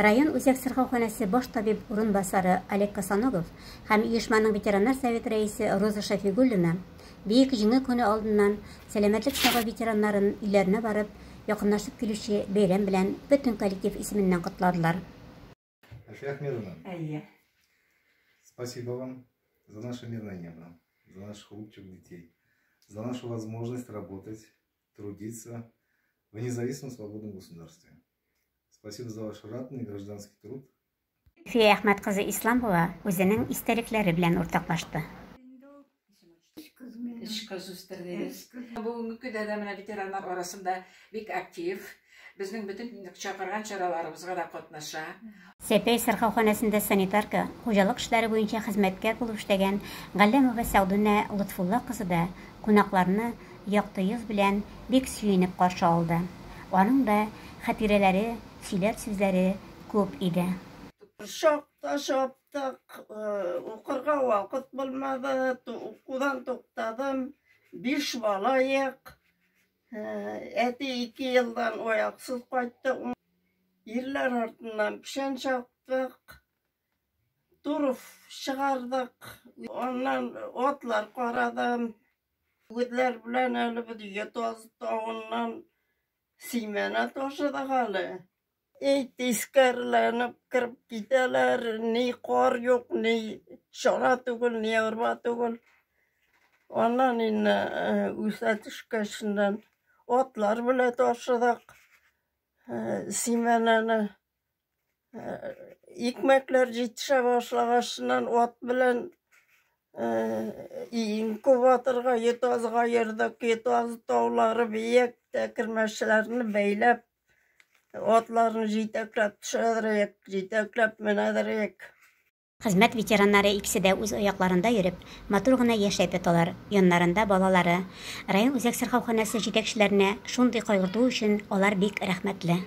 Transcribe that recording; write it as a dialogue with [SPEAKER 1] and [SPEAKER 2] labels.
[SPEAKER 1] Район үзәк сырхауханәсе баш табиб урынбасары Олег Косоногов һәм оешманың ветераннар советы рәисе Роза Шәфигуллина Бөек Җиңү көне алдыннан сәламәтлек сагы ветераннарын өйләренә барып, якынлашып килүче бәйрәм белән бөтен коллектив исеменнән котладылар.
[SPEAKER 2] Әлфия Ахмедовна.
[SPEAKER 3] Әйе.
[SPEAKER 2] Спасибо вам за наше мирное небо, за наших улыбчивых детей, за нашу возможность работать, трудиться в независимом свободном государстве. Спасибо за ваш ратный гражданский труд.
[SPEAKER 1] Әлфия Әхмәт кызы Исламова үзенең истәлекләре белән уртаклашты.
[SPEAKER 3] Өч кыз үстердегез. Бүгенге көндә дә менә ветераннар арасында бик актив. Безнең бөтен чакырган чараларыбызга да катнаша.
[SPEAKER 1] Сәпәй сырхауханәсендә санитарка, хуҗалык эшләре буенча хезмәткәр булып эшләгән Галләмова Сәгъдүнә Лотфулла кызы да кунакларны якты йөз белән бик сөенеп каршы алды. Аның да хатирәләре, сөйләр сүзләре күп иде.
[SPEAKER 4] Чакта чаптык, укырга вакыт булмады, укудан туктадым. Биш бала ек. Әти ике елдан аяксыз кайтты. Ирләр артыннан печән чаптык, торф чыгардык. Аннан атлар карадым. Үгезләр белән әле без Ютаз тавыннан симәнә ташыдык әле. Әй, тискәреләнеп кереп китәләр, ни кар юк, ни чана түгел, ни арба түгел. Аннан инде үсә төшкәченнән атлар белән ташыдык симәнәне. Икмәкләр җитешә башлагачыннан ат белән инкубаторга, Ютазыга йөрдек. Ютазы таулары биек, тәкермәчләрне бәйләп, Атларны җитәкләп төшәдерек, җитәкләп менәдерек.
[SPEAKER 1] Хезмәт ветераннары икесе дә үз аякларында йөреп, матур гына яшәп яталар, яннарында балалары. Район үзәк сырхауханәсе җитәкчеләренә шундый кайгыртуы өчен алар бик рәхмәтле.